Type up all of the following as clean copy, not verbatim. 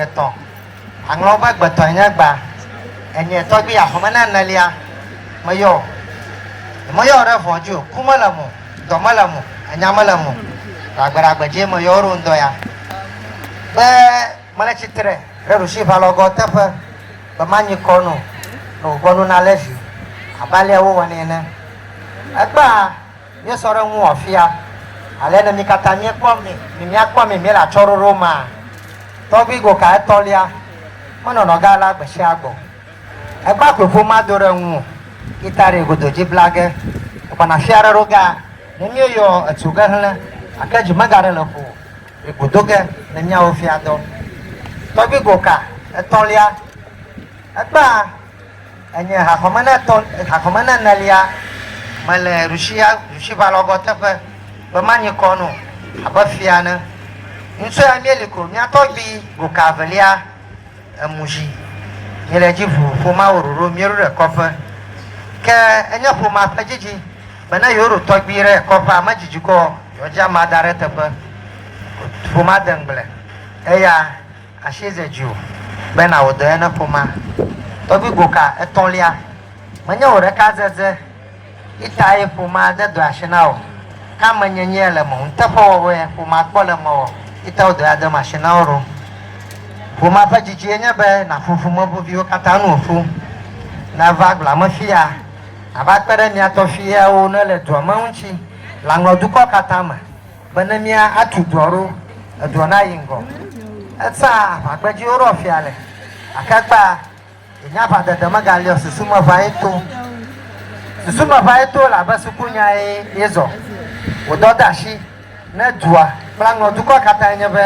etɔ̃. Aŋlɔ ƒe gbetɔe nye gba. Enye tɔgbui axɔme na enelia. Meyɔ wò. Nyemeyɔ wò ɖe vɔ̃ dzi o. Ku mele mo, dɔ mele mo, enya mele mo. Ɖagbeɖagbe dzie meyɔ wò ɖo ŋdɔ ya. Be mele tsitre ɖe ɖusiʋalɔgɔ teƒe be manyi kɔ no ne wò gbɔnu nalé vi abe alea wowɔnɛ ene. Egbea míesɔ ɖe ŋuwò fia, ale ne mí katã míekpɔ mi, mi míakpɔ mi míele atsyɔ̃ɖoɖo mea, tɔgbui goka etɔ̃lia menɔnɔ ga la gbesiagbɔ. Egbea koe ƒomea do ɖe ŋuwò, ita ɖe godo dzi bla ge, egbɔna fia ɖe ɖo ga, ne míeyɔ etu ge hlẽ, gake dzi megaɖe le ƒowò o. Ɖe godo ge ne míawo fia dɔ. Tɔgbui goka etɔ̃lia, egbea Enye haxɔme na etɔ̃, haxɔme na enelia, mele ɖusia, ɖusiʋalɔgɔ teƒe be manyi kɔ no abe fia ene. Ŋutsu ya míeli ko mía tɔgbui goka evelia emu dzi. Míele edzi ʋu ƒomea wɔ ɖoɖo míeɖo ɖe kɔƒe. Ke enye ƒomea ƒe dzidzi be ne yewoɖo tɔgbui ɖe kɔƒea me dzidzi kɔ yewoadze amea da ɖe eteƒe. Ƒomea de ŋugble eya. Asi dze dziwò be nàwɔ dɔ ya ne ƒomea. Tɔgbui goka etɔ̃lia, menye wò ɖeka dzedze itae ƒomea de dɔ asi na wò, ke amenyenyee le mewò, nuteƒewɔwɔe ƒomea kpɔ le mewò ita wò dɔ ya dem asi na wò ɖo. Ƒomea ƒe dzidzie nye be nàƒo ƒome ƒe viwo katã nu ƒu. Nèva agblea me fia, nàva kpe ɖe mia tɔ fiawo ne le dua me ŋuti le aŋlɔdukɔ katã me. Be ne mía atu dua ɖo, edua na yi ŋgɔ. Etsa aʋagbedzi woɖɔ fia le, gake egbea, nye aʋadede megali o, susu me ʋãe to. Susu me ʋãe to elabe sukunyae ye zɔ. Wò dɔdeasi ne dua kple aŋlɔdukɔa katãe nye be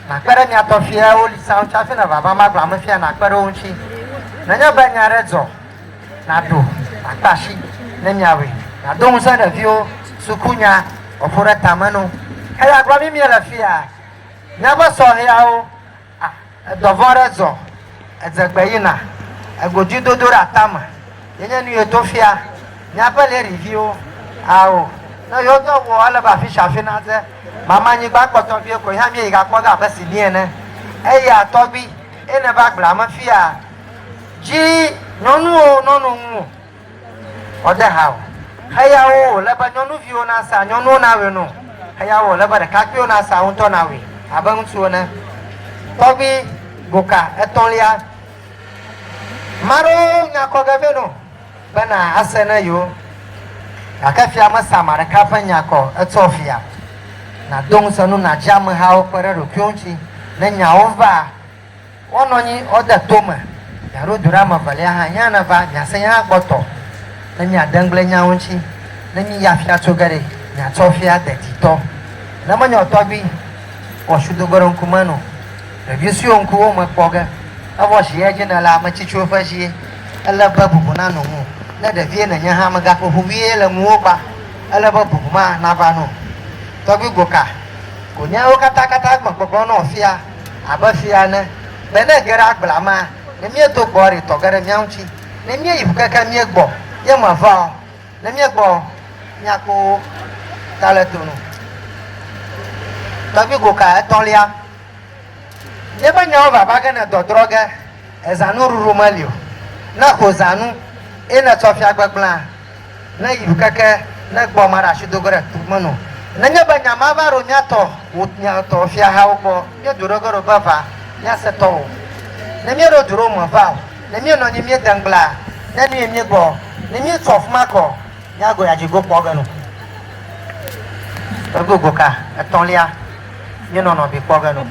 nàkpe ɖe mia tɔ fiawo li sa ŋuti hafi ne vava magblɔ ame fia nàkpe ɖe wo ŋuti. Nenye be nya ɖe dzɔ, nàɖo akpe asi ne miawɔe, nàdo ŋusẽ ɖeviwo sukunya ƒoƒo ɖe tame no. Eya gblɔ mí míele fiya, míaƒe sɔhɛawo, a, edɔ vɔ̃ ɖe zɔ, edze gbe yina, egodui dodo ɖe atame ye nye nu yi to fia míaƒe leriviwo. Ao, ne yewo dɔ wɔ ele be afisiafi nadze, mama anyigba kpɔtɔ vie ko hã míeyi gakpɔ ge abe sini ene. Eya tɔgbi ye neva agblea me fiya. Dzi nyɔnuwo nɔnɔ ŋu ɔde ha o. Xeyawo wòle be nyɔnuviwo nasa, nyɔnuwo nawɔe no. Xeyawo wòle be ɖekakpuiwo nasa, wo ŋutɔ nawɔe abe ŋutsuwo ene. Tɔgbui goka etɔ̃lia, Ame aɖewo nya kɔ ge vɛ no bena ase ne yewo. Gake fia mese ame ɖeka ƒe nya kɔ etsɔ fia. Nàdo ŋusẽ nu nàdzi amehawo kpe ɖe ɖokuiwo ŋuti ne nyawo va. Woanɔ anyi woade to me, miaɖo du ɖe ame evelia hã, nye hã neva, miase nye hã gbɔ tɔ, ne miade ŋugble nyawo ŋuti. Ne miyi afia tso ge ɖe, miatsɔ fia deditɔ. Ne menye o tɔgbui, wɔ sudogo ɖe ŋkume no. Ɖevi suewo ŋkuwo me kpɔ ge, evɔ zi edzi nèle ame tsitsiwo ƒe zie. Ele be bubu nanɔ ŋuwò. Ne ɖevie nènye hã, mègaƒo ʋu vie le ŋuwò gba. Ele be bubu ma nava no. Tɔgbui Goka, ko nyawo katãkatã gbɔgbɔgblɔ nɔ fia. Abe fia ene, be ne ege ɖe agblea mea, ne míedo gbɔ ɖi tɔ ge ɖe mía ŋuti. Ne míeyi ʋu keke míegbɔ ye meva o, ne míegbɔ míakpɔ ta le to nu. Tɔgbui goka etɔ̃lia, Míaƒe nyawo vava ge ne dɔdrɔ̃ ge, ezãnuɖuɖu meli o. Ne xo zãnu eye nètsɔ fia gbegblẽa, Ne yi ŋkeke ne gbɔ ma ɖe asi do ge ɖe to me no. Nenye be nya ma va ɖo mía tɔ wò mía tɔ fiahawo gbɔ, míedo ɖo ge ɖo be va míase tɔwò. Ne míeɖo du ɖo me va o, ne míenɔ anyi míede ŋugblea, ne nu ye míegbɔ, ne míetso afima kɔ, míago ya dzi go kpɔ ge no. Ego go ka etɔ̃lia, míenɔ nɔvi kpɔ ge no.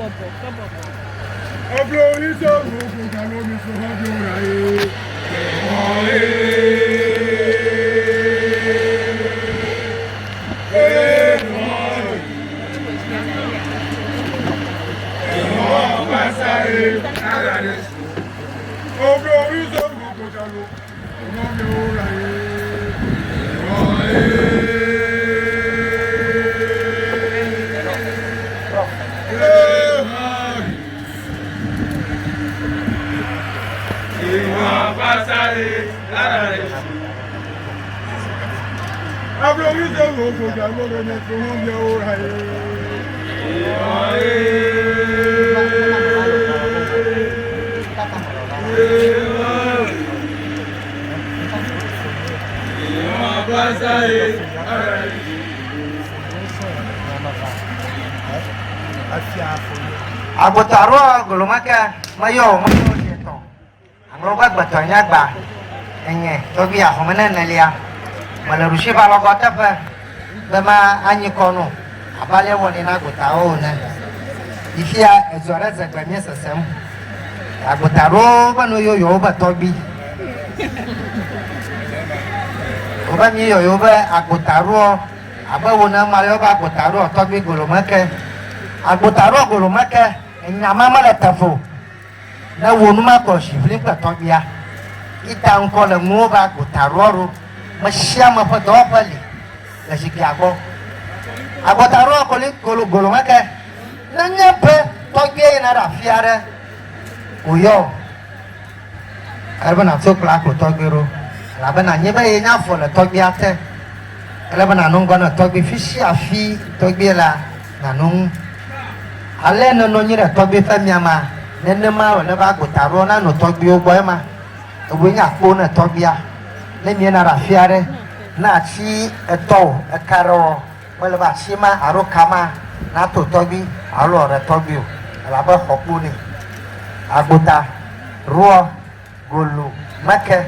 Agbotɔ golomake meyɔ o meyɔ o tɔ. Aŋlɔ be gbetɔ nye agba enye tɔgbi axɔme ne enelia. Mele ɖusi ƒe alɔgɔ teƒe be ma anyi kɔ no abe ale wɔnɛ na agbotawo ene. Fifia edzo aɖe ze gbe mía sesem. Agbota ɖewo be no yɔyɔ wobe tɔgbi. Wobe mi yɔyɔ be agbota ɖoɔ abe wo ne ma yɔ be agbota ɖoɔ tɔgbi golomeke. Agbota ɖoɔ golomeke enya ma mele teƒe o. Ne wò nu makɔ ʋiʋli kple tɔgbia, ita ŋkɔ le ŋuwò be agbɔtaɖoa ɖo. Mesiame ƒe dɔwɔƒe li le zikpuia gbɔ. Agbɔtaɖoa koli golo golo meke. Nenye be tɔgbia yina ɖe afi aɖe wòyɔ wò, ele be nàtso kpla akplɔ tɔgbui ɖo elabena nye be ye nye afɔ le tɔgbia te. Ele be nànɔ ŋgɔ na tɔgbui fi sia fi tɔgbui lea nànɔ ŋu. Ale nenɔ anyi ɖe tɔgbui ƒe miamea, nenema wòle be agbotaɖoa nanɔ tɔgbuiwo gbɔ ema. Ewoe nye akpo ne tɔgbuia. Ne miena ɖe afi aɖe, ne ati etɔ wò, eka ɖe wò, mele be ati ma alo ka ma nato tɔgbui alo ɖe tɔgbui o, elabe exɔ kpo nɛ. Agbota, ɖoa, golo, meke.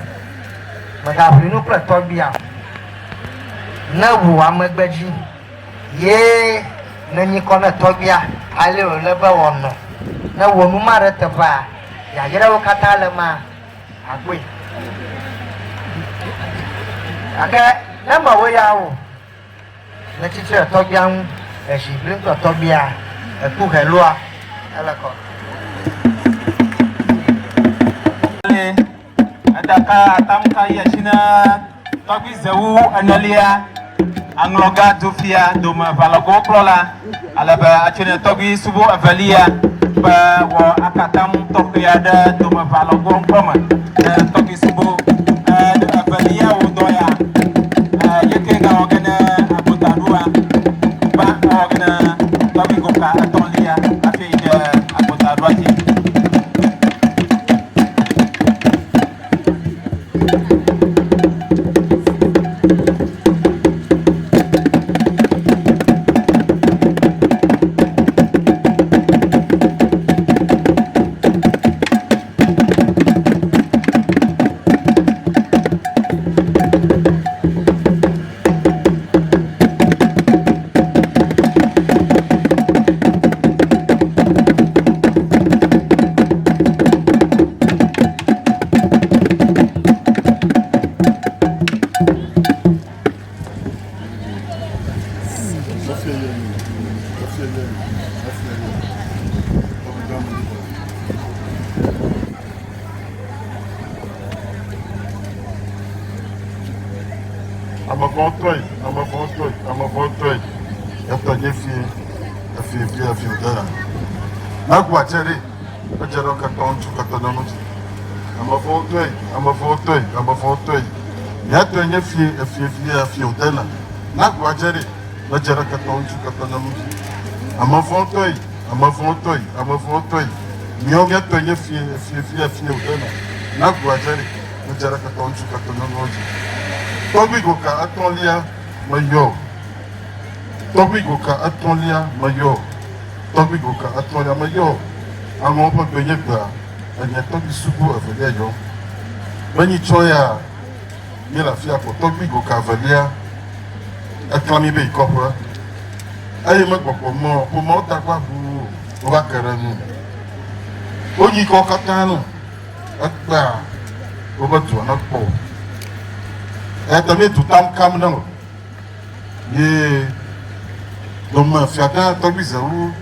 Mègaʋli nu kple tɔgbuia o. Ne wò amegbedzi Ye ne nyikɔ ne tɔgbia, ale wòle be wòanɔ. Ne wò nu ma ɖe teƒea, yayrawo katã le ma agbɔe. Gake ne mewɔ ya o, ne tsitre tɔgbia ŋu, ezi ʋlim kple tɔgbia, eku helua, ele kɔ. Le edaka atamka yi asi na tɔgbi zewu enelia aŋlɔga dufia dome ʋalɔgowo kplɔla ale be atso ne tɔgbi subo evelia be wɔ akatam tɔxɛ aɖe dome ʋalɔgowo ŋkɔme ne tɔgbi subo evelia wo dɔ ya yeke gawɔ ge ne agbotaɖua gba ewɔ ge ne tɔgbi goka etɔ̃lia hafi yi ɖe agbotaɖua dzi. Ame vɔ̃ tɔe, ame vɔ̃ tɔe, ame vɔ̃ tɔe. Etɔ nye fie, efie fie efie wòde ya. Nagu atse ɖe, edze ɖe ketɔ ŋutsu ketɔ nyɔnu dzi. Ame vɔ̃ tɔe, ame vɔ̃ tɔe, ame vɔ̃ tɔe. Mía tɔe nye fie, efie fie efie wòde na. Nagu atse ɖe, edze ɖe ketɔ ŋutsu ketɔ nyɔnu dzi. Ame vɔ̃ tɔe, ame vɔ̃ tɔe, ame vɔ̃ tɔe. Míawo mía tɔe nye fie, efie fie efie wòde na. Nagu atse ɖe. Medze ɖe ketɔ ŋutsu ketɔ nyɔnuwo dzi. Tɔgbui goka etɔ̃lia meyɔ o. Tɔgbui goka etɔ̃lia meyɔ o. Tɔgbui goka etɔ̃lia meyɔ o. Amewo ƒe gbe nye gbea, enye tɔgbui suku evelia yɔm. Menyi tsɔ ya míele afia ko tɔgbui goka evelia eklã mí be yi kɔƒe. Eye megbɔgbɔ mɔ ƒomewo ta kpa ʋuu wova ke ɖe nu. Wonyi kɔ katã nɔ. Ekpea wobe dua ne kpɔ o. Eya ta míedu tam kam ne o. Ye dome fiagã tɔgbui Zewu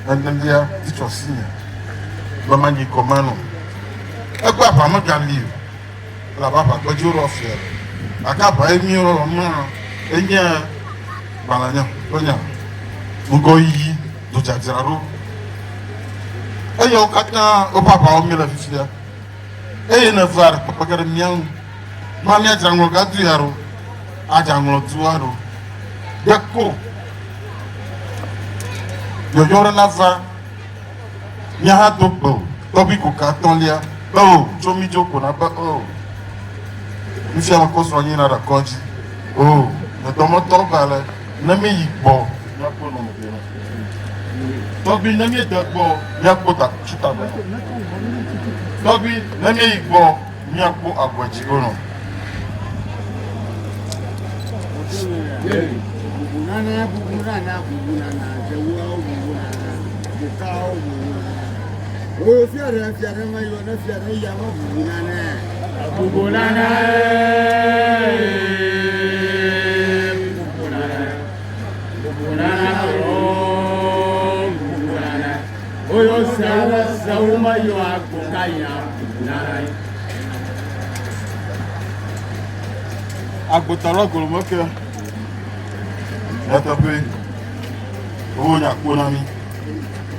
enelia di tsɔ si nye be manyi kɔma nɔ. Egbe aʋa megali o elabe aʋagbedzi woɖo afia. Gake aʋa ye míewɔ ma enye gbalẽnya ƒe nya. Ŋgɔyiyi, dudzadzraɖo. Eyawo katã woƒe aʋawo míele fifia. Eye ne va kpekpe ge ɖe mía ŋu ma míadzra ŋlɔgadu ya ɖo, adza ŋlɔdua ɖo. Ɖeko yɔyɔ ɖe nava mía hã do gbe o. Tɔgbui goka etɔ̃lia. Be o, tso mi dzo ko na be o. Fifia mekɔ srɔ̃nye yina ɖe kɔdzi. O, nye dɔmetɔ va le, ne míyi gbɔ, míakpɔ nɔnɔme nɛ. Tɔgbui, ne míede gbɔ, míakpɔ ta tsi ta gbɔ. Tɔgbui, ne míeyi gbɔ, míakpɔ agɔe dzi gbɔ nɔ. Bubunana, bubunana, bubunana, zewuawo bubunana, ɖekawo bubunana. O fia ɖe, fia ɖe meyɔ ne fia ɖe ya me bubunana. Bubunana, bubunana, bubunana, o bubunana. Oyo sewu, sewu meyɔ agboka ya bubunana. Agbotɔ lɔ golo ke. Nyateƒe, owó nya kpo na mi.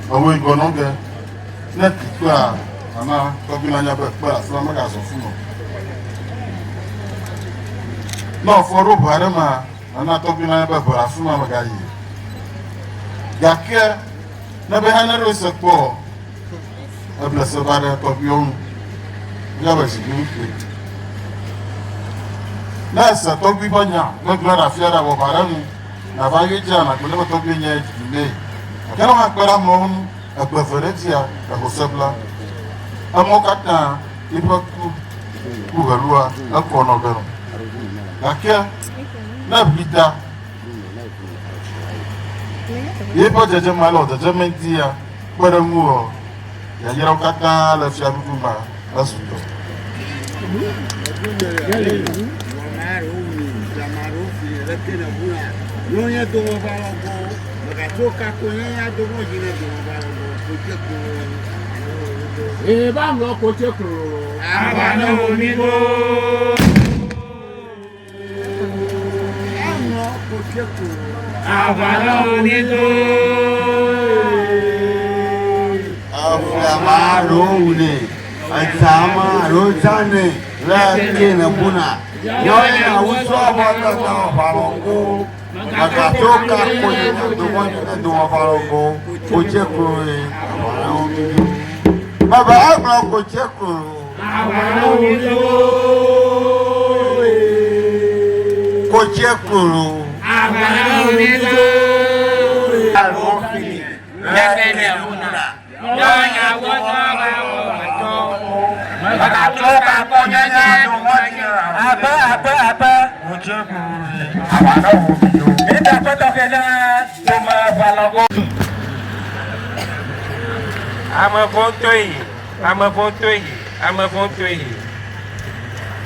Owó yi gbɔ ge. Ne tikpea, nana tɔgbi na nya be kpe afi ma megazɔ fu nɔ. Ne ɔfɔ ɖo ʋe aɖe ma, nana tɔgbi na nya be ʋe le afi ma megayi. Gake ne be hã ne ɖo se kpɔ, eble se va ɖe tɔgbiwo ŋu. Nya be zikpui ŋkui. Ne ese tɔgbui ƒe nya gbegblẽ ɖe afi aɖe wɔ ʋa ɖe nu, nàva yɔe dzia nàgblɔ ne be tɔgbui nye dzi nɛ. Gake ne woakpe ɖe amewo ŋu egbe ve ɖe edzia, eho se bla. Amewo katã yiƒe ku ku helua ekɔ nɔ ge nɔ. Gake ne ʋli ta yeƒe dzedzeme le dzedzeme dia kpe ɖe ŋuwò yayrawo katã le fiaɖuɖu ma ezu tɔ. Bàbá àgbà kò jẹ́ kòrò. Kò jẹ́ kòrò. Abe abe abe. Ame vɔ̃tɔe, ame vɔ̃tɔe, ame vɔ̃tɔe.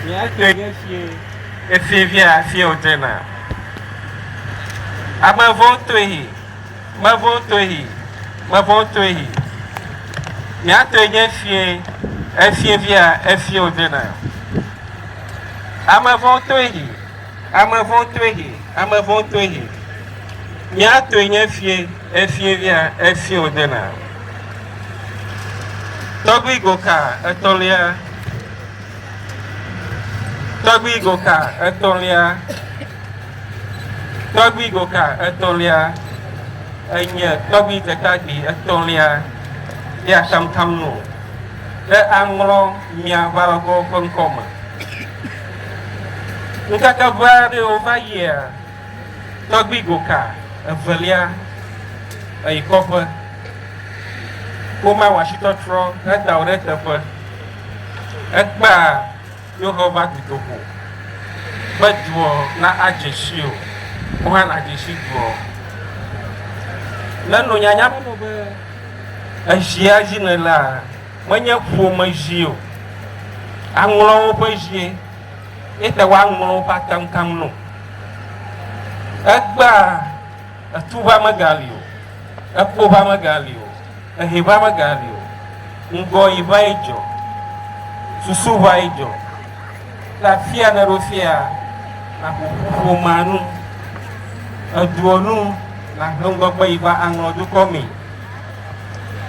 Míatɔe nye fie, efie via fie wòdzena. Ame vɔ̃tɔe, me vɔ̃tɔe, me vɔ̃tɔe. Míatɔe nye fie, efie via efie wòdzena. Ame vɔ̃tɔe, ame vɔ̃tɔe, ame vɔ̃tɔe. Míatɔe nye fie, efie via efie wòdzena. Tɔgbui goka etɔ̃lia. Tɔgbui goka etɔ̃lia. Tɔgbui goka etɔ̃lia. Enye tɔgbui ɖekakpui etɔ̃lia. Ya tamtam no. Ɖe aŋlɔ mia ʋalɔgɔ ƒe ŋkɔme. Ŋkeke ʋe aɖewo va yia, tɔgbui goka evelia eyi kɔƒe. Woma wɔ asitɔtrɔ heda wo ɖe teƒe. Egbea yewohe va dutoƒo be duɔ na adze si o, wo hã nadze si duɔ. Le no nyanya me be ezia dzi nèlea, menye ƒome zi o. Aŋlɔwo ƒe zie ye te woaŋlɔ woƒe atamkam no. Egbea etuʋa megali o, ekpoʋa megali o, eheʋa megali o. Ŋgɔyiʋa ye dzɔ, susuʋa ye dzɔ. Le afia ne ɖo fia, naƒo ƒu ƒomea nu, eduɔ nu, nahe ŋgɔgbe yi va aŋlɔ dukɔ mee.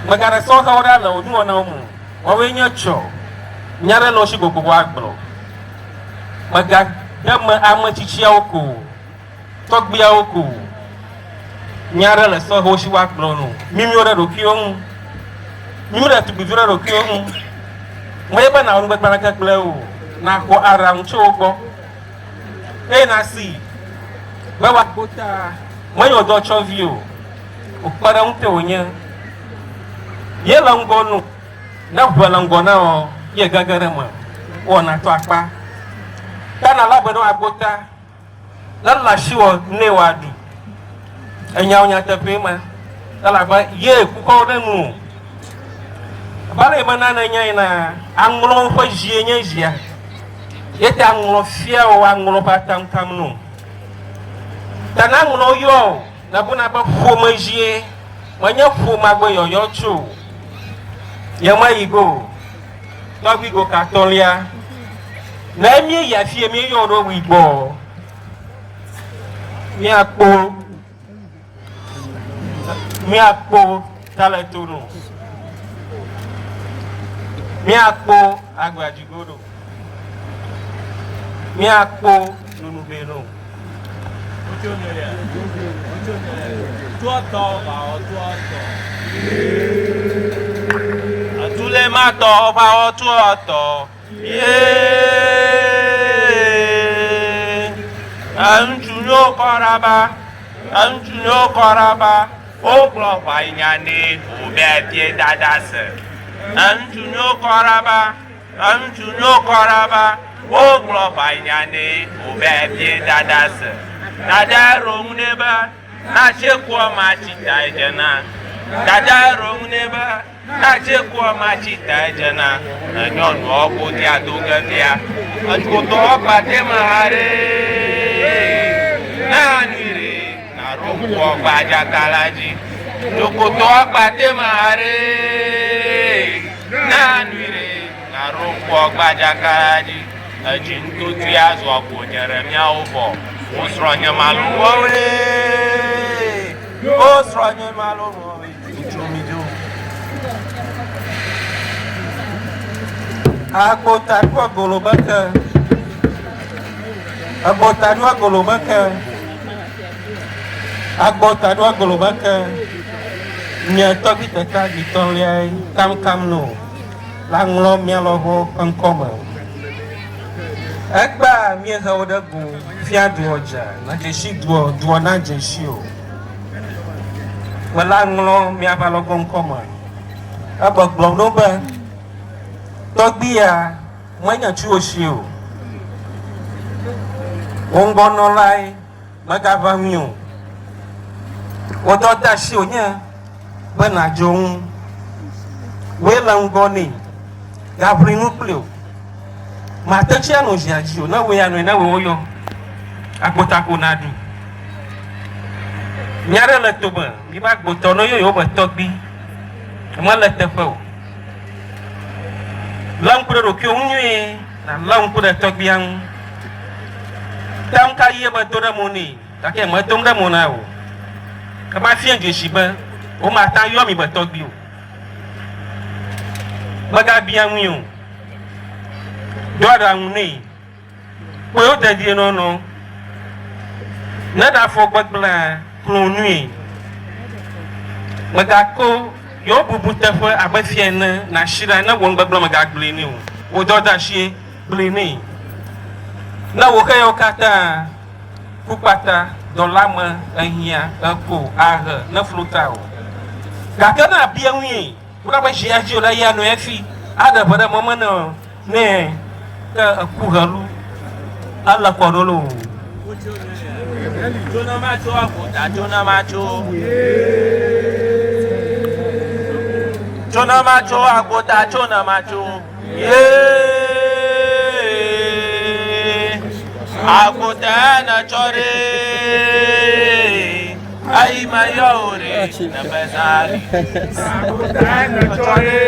Megaɖe sɔhɛwo ɖa le wò nuwɔnawo me o. Woawoe nye tsɔ. Nya ɖe le wo si kokoko woagblɔ. Megade me ame tsitsiawo ko o, tɔgbuiawo ko o. Nya ɖe le sɔhɛwo si woagblɔ no. Mimiwo ɖe ɖokuiwo ŋu. Mimiwo ɖe ɖetugbuiviwo ɖe ɖokuiwo ŋu. Menye be nàwɔ nugbegblẽ aɖeke kple wo o, nàxɔ aɖaŋu tso wo gbɔ eye nàsii be woagbo ta menye wò dɔtsɔvi o, wò kpeɖeŋutɔe wònye. Ye le ŋgɔ nu, ne ʋe le ŋgɔ na wò, ye gege ɖe eme, wɔna to akpa. Ta nàlé be ne wòagbo ta. Ne ele asiwò nɛ wòaɖu. Enya wò nyateƒee ma. Elabe ye kukɔwo ɖe nu o. Abe ale yi mena nènya ena, aŋlɔwo ƒe zie nye zia. Ye ta aŋlɔ fia wò aŋlɔ ƒe atamkam no. Ta ne aŋlɔ yɔ wò, nèbuna be ƒome zie, menye ƒomea gbɔe yɔyɔ tso o. Nye meyi go o. Tɔgbui go ka tɔlia. Ne míeyi afie míeyɔ ɖo wui gbɔ, míakpo míakpo taleto no. Míakpo agbadzigo ɖo. Míakpo nunube no. Agbota ɖo agolo be ke. Agbota ɖo agolo be ke. Agbota ɖo agolo be ke. Nye tɔgbi ɖeka gbitɔliae kamkam no la ŋlɔ mía lɔƒo ƒe ŋkɔ me. Egbea míehe wo ɖe go fia doɔ dze na dzesi doɔ doɔ na dzesi o. Mela ŋlɔ míaƒe alɔgbɔ ŋkɔ me. Egbɔgblɔm ɖo be tɔgbia menye tso si o. Wò ŋgɔnɔlae megava ŋui o. Wò dɔdeasi wònye be nàdzo ŋu. Wòe le ŋgɔ nɛ. Gaʋli nu kpli o. Mate tsi ano zia dzi o. Ne wòe anoe ne wòe woyɔ. Agbotako nàɖu. Nya ɖe le tome. Mibe agbotɔ ne woyɔ yewo be tɔgbui. Mele teƒe o. Lé ŋku ɖe ɖokuiwò ŋu nyuie, nàlé ŋku ɖe tɔgbuia ŋu. Tam ka ɣie medo ɖe mo nɛ, gake medom ɖe mo na o. Ema fia dzesi be womate ayɔ mi be tɔgbui o. Mègabia ŋui o. Ɖo aɖaŋu nɛ. Kpɔe wo dedienɔnɔ. Ne ɖe afɔ gbegblẽa, klo nui. Mègako yewo bubu teƒe abe fia ene nàsi ɖa ne wò nugbegblẽ mègagblẽe nɛ o. Wò dɔdeasie, gblẽe nɛ. Ne wò xeyawo katã ku kpata, dɔléame, ehiã, eko, ahe, neflu ta o. Gake ne àbia ŋui, wona be zia dzi o ɖe eya nɔe hafi aɖe ʋe ɖe mɔ me nɛ nɛ ke eku helu ele kɔ ɖo loo. Tso ne matso agbota, tso ne matso. Ye agbota ne tsɔ ɖe. Ayi ma yɔ o ɖe ne be zali. Agbota ne tsɔ ɖe.